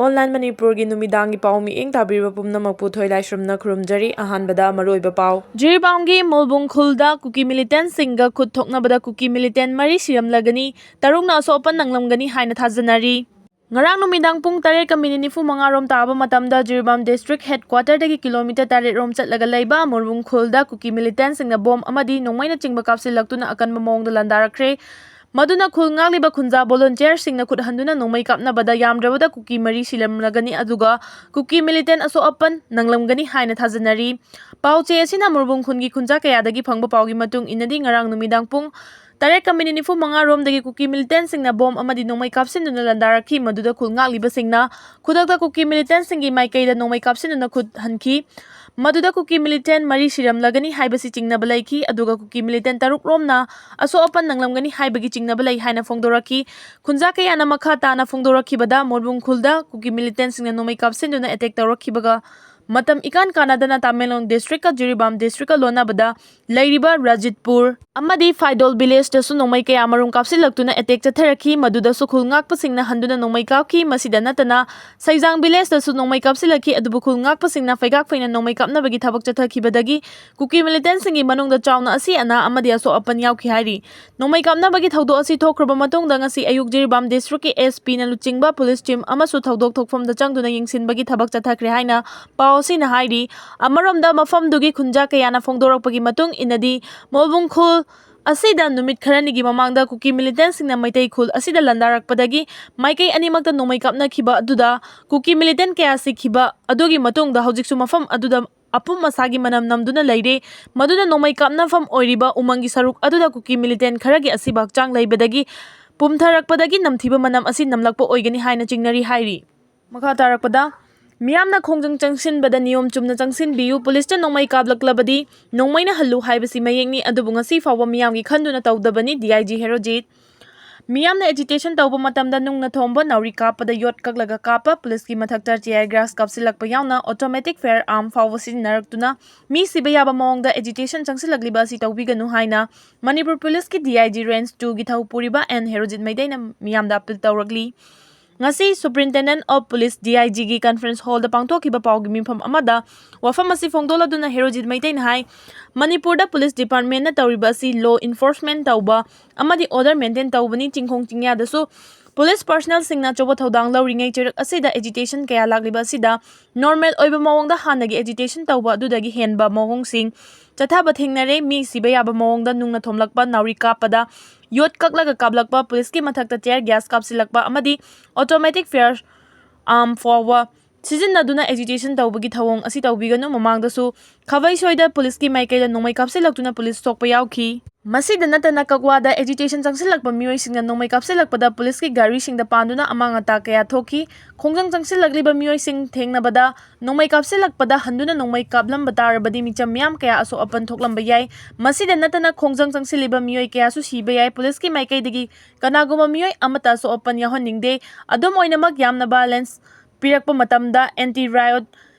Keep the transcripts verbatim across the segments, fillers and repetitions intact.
Online ꯃꯅꯤꯄꯨꯔꯒꯤ ꯅꯨꯃꯤꯗꯥꯡꯒꯤ ꯄꯥꯎ ꯃꯤꯠꯌꯦꯡ ꯇꯥꯕꯤꯔꯤꯕ ꯄꯨꯝꯅꯃꯛꯄꯨ ꯊꯣꯏꯂꯥꯏꯁ꯭ꯔꯝꯅ ꯈꯨꯔꯨꯝꯖꯔꯤ꯫ ꯑꯍꯥꯟꯕꯗ ꯃꯔꯨꯑꯣꯏꯕ ꯄꯥꯎ꯫ ꯖꯤꯔꯤꯕꯥꯝꯒꯤ ꯃꯣꯜꯕꯨꯡ ꯈꯨꯜꯗ ꯀꯨꯀꯤ ꯃꯤꯂꯤꯇꯦꯟꯠꯁꯤꯡꯒ ꯈꯨꯠ ꯊꯣꯛꯅꯕꯗ ꯀꯨꯀꯤ ꯃꯤꯂꯤꯇꯦꯟꯠ ꯃꯔꯤ ꯁꯤꯔꯝꯂꯒꯅꯤ, ꯇꯔꯨꯛꯅ ꯑꯁꯣꯛ ꯑꯄꯟ ꯅꯪꯂꯝꯒꯅꯤ ꯍꯥꯏꯅ ꯊꯥꯖꯅꯔꯤ꯫ ꯉꯔꯥꯡ ꯅꯨꯃꯤꯗꯥꯡ ꯄꯨꯡ ꯇꯔꯦꯠꯀ ꯃꯤꯅꯤꯠ ꯅꯤꯐꯨ ꯃꯉꯥ ꯔꯣꯝ ꯇꯥꯕ ꯃꯇꯝꯗ ꯖꯤꯔꯤꯕꯥꯝ district headquarter ꯗꯒꯤ kilometre ꯇꯔꯦꯠ ꯔꯣꯝ ꯆꯠꯂꯒ ꯂꯩꯕ ꯃꯣꯜꯕꯨꯡ ꯈꯨꯜꯗ ꯀꯨꯀꯤ ꯃꯤꯂꯤꯇꯦꯟꯠꯁꯤꯡꯅ ꯕꯣꯝ ꯑꯃꯗꯤ ꯅꯣꯡꯃꯩꯅ ꯆꯤꯡꯕ ꯀꯥꯞꯁꯤꯜꯂꯛꯇꯨꯅ ꯑꯀꯟꯕ ꯃꯑꯣꯡꯗ ꯂꯥꯟꯗꯥꯔꯛꯈ꯭ꯔꯦ꯫ ꯃꯗꯨꯅ ꯈꯨꯜ ꯉꯥꯛꯂꯤꯕ ꯈꯨꯟꯖꯥ volunteerꯁꯤꯡꯅ ꯈꯨꯠ ꯍꯟꯗꯨꯅ ꯅꯣꯡꯃꯩ ꯀꯥꯞꯅꯕꯗ ꯌꯥꯝꯗ꯭ꯔꯕꯗ ꯀꯨꯀꯤ ꯃꯔꯤ ꯁꯤꯔꯝꯂꯒꯅꯤ, ꯑꯗꯨꯒ ꯀꯨꯀꯤ ꯃꯤꯂꯤꯇꯦꯟꯠ ꯑꯁꯣꯛ ꯑꯄꯟ ꯅꯪꯂꯝꯒꯅꯤ ꯍꯥꯏꯅ ꯊꯥꯖꯅꯔꯤ꯫ ꯄꯥꯎ ꯆꯦ ꯑꯁꯤꯅ ꯃꯣꯜꯕꯨꯡ ꯈꯨꯜꯒꯤ ꯈꯨꯟꯖꯥ ꯀꯌꯥꯗꯒꯤ ꯐꯪꯕ ꯄꯥꯎꯒꯤ ꯃꯇꯨꯡ ꯏꯟꯅꯗꯤ, ꯉꯔꯥꯡ ꯅꯨꯃꯤꯗꯥꯡ ꯄꯨꯡ ꯇꯔꯦꯠꯀ ꯃꯤꯅꯤꯠ ꯅꯤꯐꯨ ꯃꯉꯥ ꯔꯣꯝꯗꯒꯤ ꯀꯨꯀꯤ ꯃꯤꯂꯤꯇꯦꯟꯠꯁꯤꯡꯅ ꯕꯣꯝ ꯑꯃꯗꯤ ꯅꯣꯡꯃꯩ ꯀꯥꯞꯁꯤꯟꯗꯨꯅ ꯂꯥꯟꯗꯥꯔꯛꯈꯤ꯫ ꯃꯗꯨꯗ ꯈꯨꯜ ꯉꯥꯛꯂꯤꯕꯁꯤꯡꯅ ꯈꯨꯗꯛꯇ ꯀꯨꯀꯤ ꯃꯤꯂꯤꯇꯦꯟꯠꯁꯤꯡꯒꯤ ꯃꯥꯏꯀꯩꯗ ꯅꯣꯡꯃꯩ ꯀꯥꯞꯁꯤꯟꯗꯨꯅ ꯈꯨꯠ ꯍꯟꯈꯤ꯫ ꯃꯗꯨꯗ ꯀꯨꯀꯤ ꯃꯤꯂꯤꯇꯦꯟꯠ ꯃꯔꯤ ꯁꯤꯔꯝꯂꯒꯅꯤ ꯍꯥꯏꯕꯁꯤ ꯆꯤꯡꯅꯕ ꯂꯩꯈꯤ, ꯑꯗꯨꯒ ꯀꯨꯀꯤ ꯃꯤꯂꯤꯇꯦꯟꯠ ꯇꯔꯨꯛ ꯔꯣꯝꯅ ꯑꯁꯣꯛ ꯑꯄꯟ ꯅꯪꯂꯝꯒꯅꯤ ꯍꯥꯏꯕꯒꯤ ꯆꯤꯡꯅꯕ ꯂꯩ ꯍꯥꯏꯅ ꯐꯣꯡꯗꯣꯔꯛꯈꯤ꯫ ꯈꯨꯟꯖꯥ ꯀꯌꯥꯅ ꯃꯈꯥ ꯇꯥꯅ ꯐꯣꯡꯗꯣꯔꯛꯈꯤꯕꯗ, ꯃꯣꯜꯕꯨꯡ ꯈꯨꯜꯗ ꯀꯨꯀꯤ ꯃꯤꯂꯤꯇꯦꯟꯠꯁꯤꯡꯅ ꯅꯣꯡꯃꯩ ꯀꯥꯞꯁꯤꯟꯗꯨꯅ attack ꯇꯧꯔꯛꯈꯤꯕꯒ ꯃꯇꯝ ꯏꯀꯥꯟ ꯀꯥꯟꯅꯗꯅ ꯇꯥꯃꯦꯡꯂꯣꯡ districtꯀ ꯖꯤꯔꯤꯕꯥꯝ districtꯀ ꯂꯣꯟꯅꯕꯗ ꯂꯩꯔꯤꯕ ꯔꯖꯤꯠꯄꯨꯔ ꯑꯃꯗꯤ ꯐꯥꯏꯗꯣꯜ villageꯇꯁꯨ ꯅꯣꯡꯃꯩ ꯀꯌꯥ ꯃꯔꯨꯝ ꯀꯥꯞꯁꯤꯜꯂꯛꯇꯨꯅ attack ꯆꯠꯊꯔꯛꯈꯤ꯫ ꯃꯗꯨꯗꯁꯨ ꯈꯨꯜ ꯉꯥꯛꯄꯁꯤꯡꯅ ꯍꯟꯗꯨꯅ ꯅꯣꯡꯃꯩ ꯀꯥꯞꯈꯤ꯫ ꯃꯁꯤꯗ ꯅꯠꯇꯅ ꯁꯩꯖꯥꯡ villageꯇꯁꯨ ꯅꯣꯡꯃꯩ ꯀꯥꯞꯁꯤꯜꯂꯛꯈꯤ, ꯑꯗꯨꯕꯨ ꯈꯨꯜ ꯉꯥꯛꯄꯁꯤꯡꯅ ꯐꯩꯒꯥꯛ ꯐꯩꯅ ꯅꯣꯡꯃꯩ ꯀꯥꯞꯅꯕꯒꯤ ꯊꯕꯛ ꯆꯠꯊꯈꯤꯕꯗꯒꯤ ꯀꯨꯀꯤ ꯃꯤꯂꯤꯇꯦꯟꯠꯁꯤꯡꯒꯤ ꯃꯅꯨꯡꯗ ꯆꯥꯎꯅ ꯑꯁꯤ ꯑꯅꯥ ꯑꯃꯗꯤ ꯑꯁꯣꯛ ꯑꯄꯟ ꯌꯥꯎꯈꯤ ꯍꯥꯏꯔꯤ꯫ ꯅꯣꯡꯃꯩ ꯀꯥꯞꯅꯕꯒꯤ ꯊꯧꯗꯣꯛ ꯑꯁꯤ ꯊꯣꯛꯈ꯭ꯔꯕ ꯃꯇꯨꯡꯗ ꯉꯁꯤ ꯑꯌꯨꯛ ꯖꯤꯔꯤꯕꯥꯝ districtꯀꯤ SPꯅ ꯂꯨꯆꯤꯡꯕ police team ꯑꯃꯁꯨ ꯊꯧꯗꯣꯛ ꯊꯣꯛꯐꯝꯗ ꯆꯪꯗꯨꯅ ꯌꯦꯡꯁꯤꯟꯕꯒꯤ ꯊꯕꯛ ꯆꯠꯊꯈ꯭ꯔꯦ ꯍꯥꯏꯅ ꯄꯥꯎ ꯑꯁꯤꯅ ꯍꯥꯏꯔꯤ꯫ ꯑꯃꯔꯣꯝꯗ, ꯃꯐꯝꯗꯨꯒꯤ ꯈꯨꯟꯖꯥ ꯀꯌꯥꯅ ꯐꯣꯡꯗꯣꯔꯛꯄꯒꯤ ꯃꯇꯨꯡ ꯏꯟꯅꯗꯤ, ꯃꯣꯜꯕꯨꯡ ꯈꯨꯜ ꯑꯁꯤꯗ ꯅꯨꯃꯤꯠ ꯈꯔꯅꯤꯒꯤ ꯃꯃꯥꯡꯗ ꯀꯨꯀꯤ ꯃꯤꯂꯤꯇꯦꯟꯠꯁꯤꯡꯅ ꯃꯩꯇꯩ ꯈꯨꯜ ꯑꯁꯤꯗ ꯂꯥꯟꯗꯥꯔꯛꯄꯗꯒꯤ ꯃꯥꯏꯀꯩ ꯑꯅꯤꯃꯛꯇ ꯅꯣꯡꯃꯩ ꯀꯥꯞꯅꯈꯤꯕ ꯑꯗꯨꯗ ꯀꯨꯀꯤ ꯃꯤꯂꯤꯇꯦꯟꯠ ꯀꯌꯥ ꯁꯤꯈꯤꯕ ꯑꯗꯨꯒꯤ ꯃꯇꯨꯡꯗ ꯍꯧꯖꯤꯛꯁꯨ ꯃꯐꯝ ꯑꯗꯨꯗ ꯑꯄꯨꯝ ꯑꯁꯥꯒꯤ ꯃꯅꯝ ꯅꯝꯗꯨꯅ ꯂꯩꯔꯦ꯫ ꯃꯗꯨꯅ ꯅꯣꯡꯃꯩ ꯀꯥꯞꯅꯐꯝ ꯑꯣꯏꯔꯤꯕ ꯎꯃꯪꯒꯤ ꯁꯔꯨꯛ ꯑꯗꯨꯗ ꯀꯨꯀꯤ ꯃꯤꯂꯤꯇꯦꯟꯠ ꯈꯔꯒꯤ ꯑꯁꯤꯕ ꯍꯛꯆꯥꯡ ꯂꯩꯕꯗꯒꯤ ꯄꯨꯝꯊꯔꯛꯄꯗꯒꯤ ꯅꯝꯊꯤꯕ ꯃꯅꯝ ꯑꯁꯤ ꯅꯝꯂꯛꯄ ꯑꯣꯏꯒꯅꯤ ꯍꯥꯏꯅ ꯆꯤꯡꯅꯔꯤ ꯍꯥꯏꯔꯤ꯫ ꯃꯈꯥ ꯇꯥꯔꯛꯄꯗ, ꯃꯤꯌꯥꯝꯅ ꯈꯣꯡꯖꯪ ꯆꯪꯁꯤꯟꯕꯗ ꯅꯤꯌꯣꯝ ꯆꯨꯝꯅ ꯆꯪꯁꯤꯟꯕꯤꯌꯨ, ꯄꯨꯂꯤꯁꯇ ꯅꯣꯡꯃꯩ ꯀꯥꯞꯂꯛꯂꯕꯗꯤ ꯅꯣꯡꯃꯩꯅ ꯍꯜꯂꯨ ꯍꯥꯏꯕꯁꯤ ꯃꯌꯦꯛꯅꯤ, ꯑꯗꯨꯕꯨ ꯉꯁꯤ ꯐꯥꯎꯕ ꯃꯤꯌꯥꯝꯒꯤ ꯈꯟꯗꯨꯅ ꯇꯧꯗꯕꯅꯤ, DIG ꯍꯦꯔꯣꯖꯤꯠ꯫ ꯃꯤꯌꯥꯝꯅ agitation ꯇꯧꯕ ꯃꯇꯝꯗ ꯅꯨꯡꯅ ꯊꯣꯝꯕ, ꯅꯥꯎꯔꯤ ꯀꯥꯞꯄꯗ ꯌꯣꯠ ꯀꯛꯂꯒ ꯀꯥꯞꯄ, ꯄꯨꯂꯤꯁꯀꯤ ꯃꯊꯛꯇ tear gas ꯀꯥꯞꯁꯤꯜꯂꯛꯄ ꯌꯥꯎꯅ automatic firearm ꯐꯥꯎꯕ ꯁꯤꯖꯤꯟꯅꯔꯛꯇꯨꯅ ꯃꯤ ꯁꯤꯕ ꯌꯥꯕ ꯃꯑꯣꯡꯗ agitation ꯆꯪꯁꯤꯜꯂꯛꯂꯤꯕ ꯑꯁꯤ ꯇꯧꯕꯤꯒꯅꯨ ꯍꯥꯏꯅ ꯃꯅꯤꯄꯨꯔ ꯄꯨꯂꯤꯁꯀꯤ DIG Range twoꯒꯤ ꯊꯧ ꯄꯨꯔꯤꯕ ꯑꯦꯟ ꯍꯦꯔꯣꯖꯤꯠ ꯃꯩꯇꯩꯅ ꯃꯤꯌꯥꯝꯗ appeal ꯇꯧꯔꯛꯂꯤ꯫ ꯉꯁꯤ Superintendent of Police, D I G, ꯒꯤ conference hall ꯗ ꯄꯥꯡꯊꯣꯛꯈꯤꯕ ꯄꯥꯎꯒꯤ ꯃꯤꯐꯝ ꯑꯃꯗ ꯋꯥꯐꯝ ꯑꯁꯤ ꯐꯣꯡꯗꯣꯛꯂꯗꯨꯅ ꯍꯦꯔꯣꯖꯤꯠ ꯃꯩꯇꯩꯅ ꯍꯥꯏ, ꯃꯅꯤꯄꯨꯔꯗ police department ꯅ ꯇꯧꯔꯤꯕ ꯑꯁꯤ law enforcement ꯇꯧꯕ ꯑꯃꯗꯤ order maintain ꯇꯧꯕꯅꯤ꯫ ꯆꯤꯡꯈꯣꯡ ꯆꯤꯡꯌꯥꯗꯁꯨ police personnel ꯁꯤꯡꯅ ꯑꯆꯧꯕ ꯊꯧꯗꯥꯡ ꯂꯧꯔꯤꯉꯩ ꯆꯩꯔꯛ ꯑꯁꯤꯗ agitation ꯀꯌꯥ ꯂꯥꯛꯂꯤꯕ ꯑꯁꯤꯗ normal ꯑꯣꯏꯕ ꯃꯑꯣꯡꯗ ꯍꯥꯟꯅꯒꯤ agitation ꯇꯧꯕ ꯑꯗꯨꯗꯒꯤ ꯍꯦꯟꯕ ꯃꯑꯣꯡꯁꯤꯡ ꯆꯠꯊꯕ ꯊꯦꯡꯅꯔꯦ꯫ ꯃꯤ ꯁꯤꯕ ꯌꯥꯕ ꯃꯑꯣꯡꯗ ꯅꯨꯡꯅ ꯊꯣꯝꯂꯛꯄ, ꯅꯥꯎꯔꯤ ꯀꯥꯞꯄꯗ ꯌꯣꯠ ꯀꯛꯂꯒ ꯀꯥꯞꯂꯛꯄ, police ꯀꯤ ꯃꯊꯛꯇ tear gas ꯀꯥꯞꯁꯤꯜꯂꯛꯄ ꯑꯃꯗꯤ automatic fire arm ꯐꯥꯎꯕ ꯁꯤꯖꯤꯟꯅꯗꯨꯅ agitation ꯇꯧꯕꯒꯤ ꯊꯧꯑꯣꯡ ꯑꯁꯤ ꯇꯧꯕꯤꯒꯅꯨ꯫ ꯃꯃꯥꯡꯗꯁꯨ ꯈꯥꯕꯩꯁꯣꯏꯗ police ꯀꯤ ꯃꯥꯏꯀꯩꯗ ꯅꯣꯡꯃꯩ ꯀꯥꯞꯁꯤꯜꯂꯛꯇꯨꯅ police ꯁꯣꯛꯄ ꯌꯥꯎꯈꯤ꯫ ꯃꯁꯤꯗ ꯅꯠꯇꯅ ꯀꯛꯋꯥꯗ agitation ꯆꯪꯁꯤꯜꯂꯛꯄ ꯃꯤꯑꯣꯏꯁꯤꯡꯅ ꯅꯣꯡꯃꯩ ꯀꯥꯞꯁꯤꯜꯂꯛꯄꯗ police ꯀꯤ ꯒꯥꯔꯤꯁꯤꯡꯗ ꯄꯥꯟꯗꯨꯅ ꯑꯃꯥꯡ ꯑꯇꯥ ꯀꯌꯥ ꯊꯣꯛꯈꯤ꯫ ꯈꯣꯡꯖꯪ ꯆꯪꯁꯤꯜꯂꯛꯂꯤꯕ ꯃꯤꯑꯣꯏꯁꯤꯡ ꯊꯦꯡꯅꯕꯗ ꯅꯣꯡꯃꯩ ꯀꯥꯞꯁꯤꯜꯂꯛꯄꯗ ꯍꯟꯗꯨꯅ ꯅꯣꯡꯃꯩ ꯀꯥꯞꯂꯝꯕ ꯇꯥꯔꯕꯗꯤ ꯃꯤꯆꯝ ꯃꯤꯌꯥꯝ ꯀꯌꯥ ꯑꯁꯣꯛ ꯑꯄꯟ ꯊꯣꯛꯂꯝꯕ ꯌꯥꯏ꯫ ꯃꯁꯤꯗ ꯅꯠꯇꯅ ꯈꯣꯡꯖꯪ ꯆꯪꯁꯤꯜꯂꯤꯕ ꯃꯤꯑꯣꯏ ꯀꯌꯥꯁꯨ ꯁꯤꯕ ꯌꯥꯏ꯫ Police ꯀꯤ ꯃꯥꯏꯀꯩꯗꯒꯤ ꯀꯅꯥꯒꯨꯝꯕ ꯃꯤꯑꯣꯏ ꯑꯃꯠꯇ ꯑꯁꯣꯛ ꯑꯄꯟ ꯌꯥꯎꯍꯟꯅꯤꯡꯗꯦ꯫ ꯑꯗꯨꯝ ꯑꯣꯏꯅꯃꯛ, ꯌꯥꯝꯅ violence ꯄꯤꯔꯛꯄ ꯃꯇꯝꯗ anti riot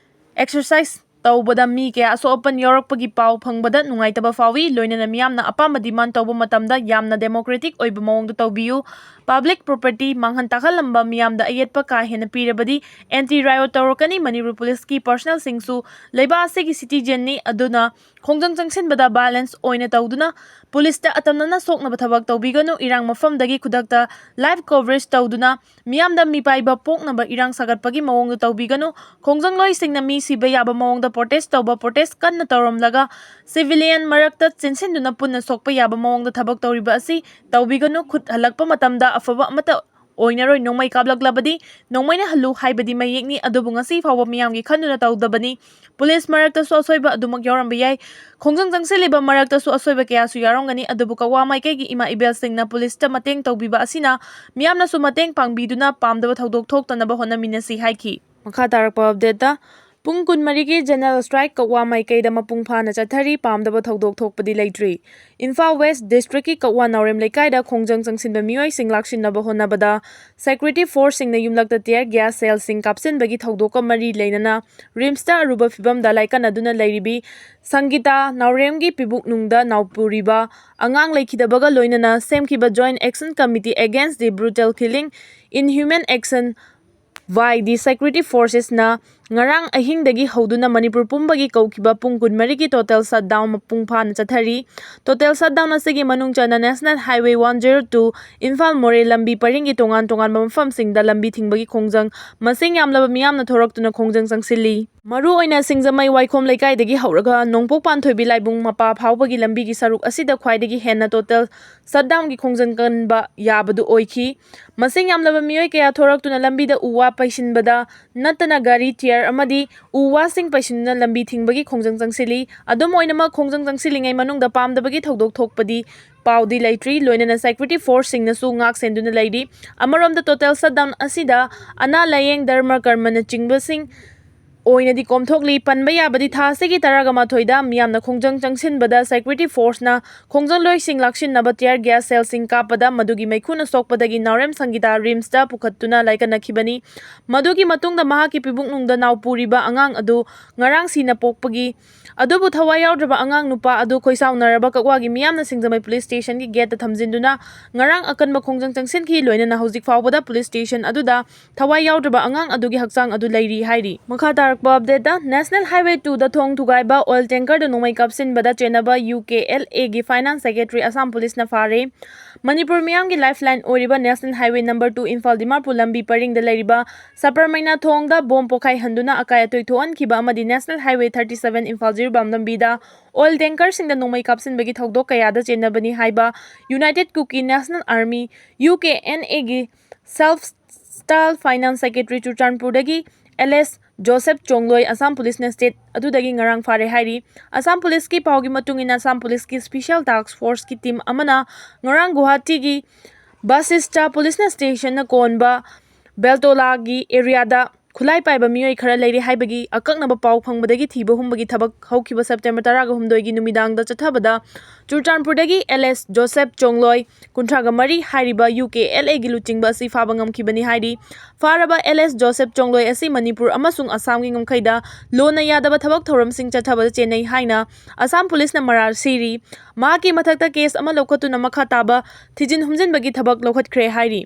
exercise ꯇꯧꯕꯗ ꯃꯤ ꯀꯌꯥ ꯑꯁꯣꯛ ꯑꯄꯟ ꯌꯥꯎꯔꯛꯄꯒꯤ ꯄꯥꯎ ꯐꯪꯕꯗ ꯅꯨꯡꯉꯥꯏꯇꯕ ꯐꯥꯎꯏ꯫ ꯂꯣꯏꯅꯅ ꯃꯤꯌꯥꯝꯅ ꯑꯄꯥꯝꯕ demand ꯇꯧꯕ ꯃꯇꯝꯗ ꯌꯥꯝꯅ democratic ꯑꯣꯏꯕ ꯃꯑꯣꯡꯗ ꯇꯧꯕꯤꯌꯨ꯫ Public property ꯃꯥꯡꯍꯟ ꯇꯥꯛꯍꯜꯂꯝꯕ ꯃꯤꯌꯥꯝꯗ ꯑꯌꯦꯠꯄ ꯀꯥ ꯍꯦꯟꯅ ꯄꯤꯔꯕꯗꯤ anti riot ꯇꯧꯔꯛꯀꯅꯤ꯫ ꯃꯅꯤꯄꯨꯔ police ꯀꯤ personnel ꯁꯤꯡꯁꯨ ꯂꯩꯕꯥꯛ ꯑꯁꯤꯒꯤ citizen ꯅꯤ, ꯑꯗꯨꯅ ꯈꯣꯡꯖꯪ ꯆꯪꯁꯤꯟꯕꯗ violence ꯑꯣꯏꯅ ꯇꯧꯗꯨꯅ police ꯇ ꯑꯇꯝꯅꯅ ꯁꯣꯛꯅꯕ ꯊꯕꯛ ꯇꯧꯕꯤꯒꯅꯨ꯫ ꯏꯔꯥꯡ ꯃꯐꯝꯗꯒꯤ ꯈꯨꯗꯛꯇ live coverage ꯇꯧꯗꯨꯅ ꯃꯤꯌꯥꯝꯗ ꯃꯤꯄꯥꯏꯕ ꯄꯣꯛꯅꯕ ꯏꯔꯥꯡ ꯁꯥꯒꯠꯄꯒꯤ ꯃꯑꯣꯡꯗ ꯇꯧꯕꯤꯒꯅꯨ꯫ ꯈꯣꯡꯖꯪꯂꯣꯏꯁꯤꯡꯅ ꯃꯤ ꯁꯤꯕ ꯌꯥꯕ ꯃꯑꯣꯡꯗ protest ꯇꯧꯕ, protest ꯀꯟꯅ ꯇꯧꯔꯝꯂꯒ civilian ꯃꯔꯛꯇ ꯆꯦꯟꯁꯤꯟꯗꯨꯅ ꯄꯨꯟꯅ ꯁꯣꯛꯄ ꯌꯥꯕ ꯃꯑꯣꯡꯗ ꯊꯕꯛ ꯇꯧꯔꯤꯕ ꯑꯁꯤ ꯇꯧꯕꯤꯒꯅꯨ꯫ ꯈꯨꯠ ꯍꯜꯂꯛꯄ ꯃꯇꯝꯗ ꯑꯐꯕ ꯑꯃꯠꯇ ꯑꯣꯏꯅꯔꯣꯏ꯫ ꯅꯣꯡꯃꯩ ꯀꯥꯞꯂꯛꯂꯕꯗꯤ ꯅꯣꯡꯃꯩꯅ ꯍꯜꯂꯨ ꯍꯥꯏꯕꯗꯤ ꯃꯌꯦꯛꯅꯤ, ꯑꯗꯨꯕꯨ ꯉꯁꯤ ꯐꯥꯎꯕ ꯃꯤꯌꯥꯝꯒꯤ ꯈꯟꯗꯨꯅ ꯇꯧꯗꯕꯅꯤ꯫ Police ꯃꯔꯛꯇꯁꯨ ꯑꯁꯣꯏꯕ ꯑꯗꯨꯃꯛ ꯌꯥꯎꯔꯝꯕ ꯌꯥꯏ꯫ ꯈꯣꯡꯖꯪ ꯆꯪꯁꯤꯜꯂꯤꯕ ꯃꯔꯛꯇꯁꯨ ꯑꯁꯣꯏꯕ ꯀꯌꯥꯁꯨ ꯌꯥꯎꯔꯝꯒꯅꯤ, ꯑꯗꯨꯕꯨ ꯀꯛꯋꯥ ꯃꯥꯏꯀꯩꯒꯤ ꯏꯃꯥ ꯏꯕꯦꯜꯁꯤꯡꯅ police ꯇ ꯃꯇꯦꯡ ꯇꯧꯕꯤꯕ ꯑꯁꯤꯅ ꯃꯤꯌꯥꯝꯅꯁꯨ ꯃꯇꯦꯡ ꯄꯥꯡꯕꯤꯗꯨꯅ ꯄꯥꯝꯗꯕ ꯊꯧꯗꯣꯛ ꯊꯣꯛꯇꯅꯕ ꯍꯣꯠꯅꯃꯤꯟꯅꯁꯤ ꯍꯥꯏꯈꯤ꯫ ꯃꯈꯥ ꯇꯥꯔꯛꯄ update ꯇ, ꯄꯨꯡ ꯀꯨꯟꯃꯔꯤꯒꯤ general strike ꯀꯛꯋꯥ ꯃꯥꯏꯀꯩꯗ ꯃꯄꯨꯡ ꯐꯥꯅ ꯆꯠꯊꯔꯤ, ꯄꯥꯝꯗꯕ ꯊꯧꯗꯣꯛ ꯊꯣꯛꯄꯗꯤ ꯂꯩꯇ꯭ꯔꯤ꯫ ꯏꯝꯐꯥꯜ West district ꯀꯤ ꯀꯛꯋꯥ ꯅꯥꯎꯔꯦꯝ ꯂꯩꯀꯥꯏꯗ ꯈꯣꯡꯖꯪ ꯆꯪꯁꯤꯟꯕ ꯃꯤꯑꯣꯏꯁꯤꯡ ꯂꯥꯛꯁꯤꯟꯅꯕ ꯍꯣꯠꯅꯕꯗ security force ꯁꯤꯡꯅ ꯌꯨꯝꯂꯛꯇ tear gas shell ꯁꯤꯡ ꯀꯥꯞꯁꯤꯟꯕꯒꯤ ꯊꯧꯗꯣꯛꯀ ꯃꯔꯤ ꯂꯩꯅꯅ RIMS ꯇ ꯑꯔꯨꯕ ꯐꯤꯕꯝꯗ ꯂꯥꯏꯀꯠꯅꯗꯨꯅ ꯂꯩꯔꯤꯕꯤ ꯁꯪꯒꯤꯇꯥ ꯅꯥꯎꯔꯦꯝꯒꯤ ꯄꯤꯕꯨꯛꯅꯨꯡꯗ ꯅꯥꯎꯄꯨꯔꯤꯕ ꯑꯉꯥꯡ ꯂꯩꯈꯤꯗꯕꯒ ꯂꯣꯏꯅꯅ ꯁꯦꯝꯈꯤꯕ Joint Action Committee Against the Brutal Killing Inhuman Action by the Security Forcesꯅ ꯉꯔꯥꯡ ꯑꯍꯤꯡꯗꯒꯤ ꯍꯧꯗꯨꯅ ꯃꯅꯤꯄꯨꯔ ꯄꯨꯝꯕꯒꯤ ꯀꯧꯈꯤꯕ ꯄꯨꯡ ꯀꯨꯟꯃꯔꯤꯒꯤ total shutdown ꯃꯄꯨꯡ ꯐꯥꯅ ꯆꯠꯊꯔꯤ꯫ Total shutdown ꯑꯁꯤꯒꯤ ꯃꯅꯨꯡ ꯆꯟꯅ National Highway one zero two Imphal ꯃꯣꯔꯦ ꯂꯝꯕꯤ ꯄꯔꯤꯡꯒꯤ ꯇꯣꯉꯥꯟ ꯇꯣꯉꯥꯟꯕ ꯃꯐꯝꯁꯤꯡꯗ ꯂꯝꯕꯤ ꯊꯤꯡꯕꯒꯤ ꯈꯣꯡꯖꯪ ꯃꯁꯤꯡ ꯌꯥꯝꯂꯕ ꯃꯤꯌꯥꯝꯅ ꯊꯣꯔꯛꯇꯨꯅ ꯈꯣꯡꯖꯪ ꯆꯪꯁꯤꯜꯂꯤ꯫ ꯃꯔꯨꯑꯣꯏꯅ ꯁꯤꯡꯖꯃꯩ ꯋꯥꯏꯈꯣꯝ ꯂꯩꯀꯥꯏꯗꯒꯤ ꯍꯧꯔꯒ ꯅꯣꯡꯄꯣꯛ ꯄꯥꯟꯊꯣꯏꯕꯤ ꯂꯥꯏꯕꯨꯡ ꯃꯄꯥ ꯐꯥꯎꯕꯒꯤ ꯂꯝꯕꯤꯒꯤ ꯁꯔꯨꯛ ꯑꯁꯤꯗ ꯈ꯭ꯋꯥꯏꯗꯒꯤ ꯍꯦꯟꯅ total shutdownꯒꯤ ꯈꯣꯡꯖꯪ ꯀꯟꯕ ꯌꯥꯕꯗꯨ ꯑꯣꯏꯈꯤ꯫ ꯃꯁꯤꯡ ꯌꯥꯝꯂꯕ ꯃꯤꯑꯣꯏ ꯀꯌꯥ ꯊꯣꯔꯛꯇꯨꯅ ꯂꯝꯕꯤꯗ ꯎ ꯋꯥ ꯄꯩꯁꯤꯟꯕꯗ ꯅꯠꯇꯅ ꯒꯥꯔꯤ ꯇꯤꯌꯔ ꯑꯃꯗꯤ ꯎ ꯋꯥꯁꯤꯡ ꯄꯩꯁꯤꯟꯗꯨꯅ ꯂꯝꯕꯤ ꯊꯤꯡꯕꯒꯤ ꯈꯣꯡꯖꯪ ꯆꯪꯁꯤꯜꯂꯤ꯫ ꯑꯗꯨꯝ ꯑꯣꯏꯅꯃꯛ, ꯈꯣꯡꯖꯪ ꯆꯪꯁꯤꯜꯂꯤꯉꯩ ꯃꯅꯨꯡꯗ ꯄꯥꯝꯗꯕꯒꯤ ꯊꯧꯗꯣꯛ ꯊꯣꯛꯄꯗꯤ ꯄꯥꯎꯗꯤ ꯂꯩꯇ꯭ꯔꯤ꯫ ꯂꯣꯏꯅꯅ security forceꯁꯤꯡꯅꯁꯨ ꯉꯥꯛ ꯁꯦꯟꯗꯨꯅ ꯂꯩꯔꯤ꯫ ꯑꯃꯔꯣꯝꯗ, total shutdown ꯑꯁꯤꯗ ꯑꯅꯥ ꯂꯥꯌꯦꯡ, ꯙꯔꯃ ꯀꯔꯃꯅꯆꯤꯡꯕꯁꯤꯡ ꯑꯣꯏꯅꯗꯤ ꯀꯣꯝꯊꯣꯛꯂꯤ꯫ ꯄꯟꯕ ꯌꯥꯕꯗꯤ, ꯊꯥ ꯑꯁꯤꯒꯤ ꯇꯔꯥꯒ ꯃꯥꯊꯣꯏꯗ ꯃꯤꯌꯥꯝꯅ ꯈꯣꯡꯖꯪ ꯆꯪꯁꯤꯟꯕꯗ security forceꯅ ꯈꯣꯡꯖꯪꯂꯣꯏꯁꯤꯡ ꯂꯥꯛꯁꯤꯟꯅꯕ tear gas shellꯁꯤꯡ ꯀꯥꯞꯄꯗ ꯃꯗꯨꯒꯤ ꯃꯩꯈꯨꯅ ꯁꯣꯛꯄꯗꯒꯤ ꯅꯥꯎꯔꯦꯝ ꯁꯪꯒꯤꯇꯥ RIMSꯇ ꯄꯨꯈꯠꯇꯨꯅ ꯂꯥꯏꯀꯠꯅꯈꯤꯕꯅꯤ꯫ ꯃꯗꯨꯒꯤ ꯃꯇꯨꯡꯗ ꯃꯍꯥꯛꯀꯤ ꯄꯤꯕꯨꯛꯅꯨꯡꯗ ꯅꯥꯎ ꯄꯨꯔꯤꯕ ꯑꯉꯥꯡ ꯑꯗꯨ ꯉꯔꯥꯡ ꯁꯤꯅ ꯄꯣꯛꯄꯒꯤ ꯑꯗꯨꯕꯨ ꯊꯋꯥꯏ ꯌꯥꯎꯗ꯭ꯔꯕ ꯑꯉꯥꯡ ꯅꯨꯄꯥ ꯑꯗꯨ ꯈꯣꯏꯁꯥꯎꯅꯔꯕ ꯀꯛꯋꯥꯒꯤ ꯃꯤꯌꯥꯝꯅ ꯁꯤꯡꯖꯃꯩ police stationꯒꯤ gateꯇ ꯊꯝꯖꯤꯟꯗꯨꯅ ꯉꯔꯥꯡ ꯑꯀꯟꯕ ꯈꯣꯡꯖꯪ ꯆꯪꯁꯤꯟꯈꯤ꯫ ꯂꯣꯏꯅꯅ ꯍꯧꯖꯤꯛ ꯐꯥꯎꯕꯗ police station ꯑꯗꯨꯗ ꯊꯋꯥꯏ ꯌꯥꯎꯗ꯭ꯔꯕ ꯑꯉꯥꯡ ꯑꯗꯨꯒꯤ ꯍꯛꯆꯥꯡ ꯑꯗꯨ ꯂꯩꯔꯤ ꯍꯥꯏꯔꯤ꯫ ꯃꯈꯥ ꯇꯥꯔꯛꯄ updateꯇ, National Highway twoꯗ ꯊꯣꯡ ꯊꯨꯒꯥꯏꯕ oil tankerꯗ ꯅꯣꯡꯃꯩ ꯀꯥꯞꯁꯤꯟꯕꯗ ꯆꯦꯟꯅꯕ UKLAꯒꯤ finance secretary Assam policeꯅ ꯐꯥꯔꯦ꯫ ꯃꯅꯤꯄꯨꯔ ꯃꯤꯌꯥꯝꯒꯤ lifeline ꯑꯣꯏꯔꯤꯕ National Highway number two Imphal Dimapur ꯂꯝꯕꯤ ꯄꯔꯤꯡꯗ ꯂꯩꯔꯤꯕ ꯁꯄꯔꯃꯩꯅꯥ ꯊꯣꯡꯗ bomb ꯄꯣꯈꯥꯏꯍꯟꯗꯨꯅ ꯑꯀꯥꯏ ꯑꯇꯣꯏ ꯊꯣꯛꯍꯟꯈꯤꯕ ꯑꯃꯗꯤ National Highway thirty seven Imphal Jiribam ꯂꯝꯕꯤꯗ oil tankerꯁꯤꯡꯗ ꯅꯣꯡꯃꯩ ꯀꯥꯞꯁꯤꯟꯕꯒꯤ ꯊꯧꯗꯣꯛ ꯀꯌꯥꯗ ꯆꯦꯟꯅꯕꯅꯤ ꯍꯥꯏꯕ United Kuki National Army, UKNAꯒꯤ self style finance secretary ꯆꯨꯔꯆꯥꯟꯄꯨꯔꯗꯒꯤ L S Joseph Chongloi Assam policeꯅ state ꯑꯗꯨꯗꯒꯤ ꯉꯔꯥꯡ ꯐꯥꯔꯦ ꯍꯥꯏꯔꯤ꯫ ꯑꯁꯥꯝ policeꯀꯤ ꯄꯥꯎꯒꯤ ꯃꯇꯨꯡ ꯏꯟꯅ, ꯑꯁꯥꯝ policeꯀꯤ special task forceꯀꯤ team ꯑꯃꯅ ꯉꯔꯥꯡ ꯒꯨꯋꯥꯍꯥꯇꯤꯒꯤ ꯕꯥꯁꯤꯁꯇꯥ police stationꯅ ꯀꯣꯟꯕ ꯕꯦꯜꯇꯣꯂꯥꯒꯤ areaꯗ ꯈꯨꯠꯂꯥꯏ ꯄꯥꯏꯕ ꯃꯤꯑꯣꯏ ꯈꯔ ꯂꯩꯔꯦ ꯍꯥꯏꯕꯒꯤ ꯑꯀꯛꯅꯕ ꯄꯥꯎ ꯐꯪꯕꯗꯒꯤ ꯊꯤꯕ ꯍꯨꯝꯕꯒꯤ ꯊꯕꯛ ꯍꯧꯈꯤꯕ September ꯇꯔꯥꯒ ꯍꯨꯝꯗꯣꯏꯒꯤ ꯅꯨꯃꯤꯗꯥꯡꯗ ꯆꯠꯊꯕꯗ ꯆꯨꯔꯆꯥꯟꯄꯨꯔꯗꯒꯤ ꯑꯦꯜ ꯑꯦꯁ ꯖꯣꯁꯦꯐ ꯆꯣꯡꯂꯣꯏ, ꯀꯨꯟꯊ꯭ꯔꯥꯒ ꯃꯔꯤ ꯍꯥꯏꯔꯤꯕ UKLAꯒꯤ ꯂꯨꯆꯤꯡꯕ ꯑꯁꯤ ꯐꯥꯕ ꯉꯝꯈꯤꯕꯅꯤ ꯍꯥꯏꯔꯤ꯫ ꯐꯥꯔꯕ ꯑꯦꯜ ꯑꯦꯁ ꯖꯣꯁꯦꯐ ꯆꯣꯡꯂꯣꯏ ꯑꯁꯤ ꯃꯅꯤꯄꯨꯔ ꯑꯃꯁꯨꯡ ꯑꯁꯥꯝꯒꯤ ꯉꯝꯈꯩꯗ ꯂꯣꯟꯅ ꯌꯥꯗꯕ ꯊꯕꯛ ꯊꯧꯔꯝꯁꯤꯡ ꯆꯠꯊꯕꯗ ꯆꯦꯟꯅꯩ ꯍꯥꯏꯅ ꯑꯁꯥꯝ policeꯅ ꯃꯔꯥꯜ ꯁꯤꯔꯤ꯫ ꯃꯍꯥꯛꯀꯤ ꯃꯊꯛꯇ case ꯑꯃ ꯂꯧꯈꯠꯇꯨꯅ ꯃꯈꯥ ꯇꯥꯕ ꯊꯤꯖꯤꯟ ꯍꯨꯝꯖꯤꯟꯕꯒꯤ ꯊꯕꯛ ꯂꯧꯈꯠꯈ꯭ꯔꯦ ꯍꯥꯏꯔꯤ꯫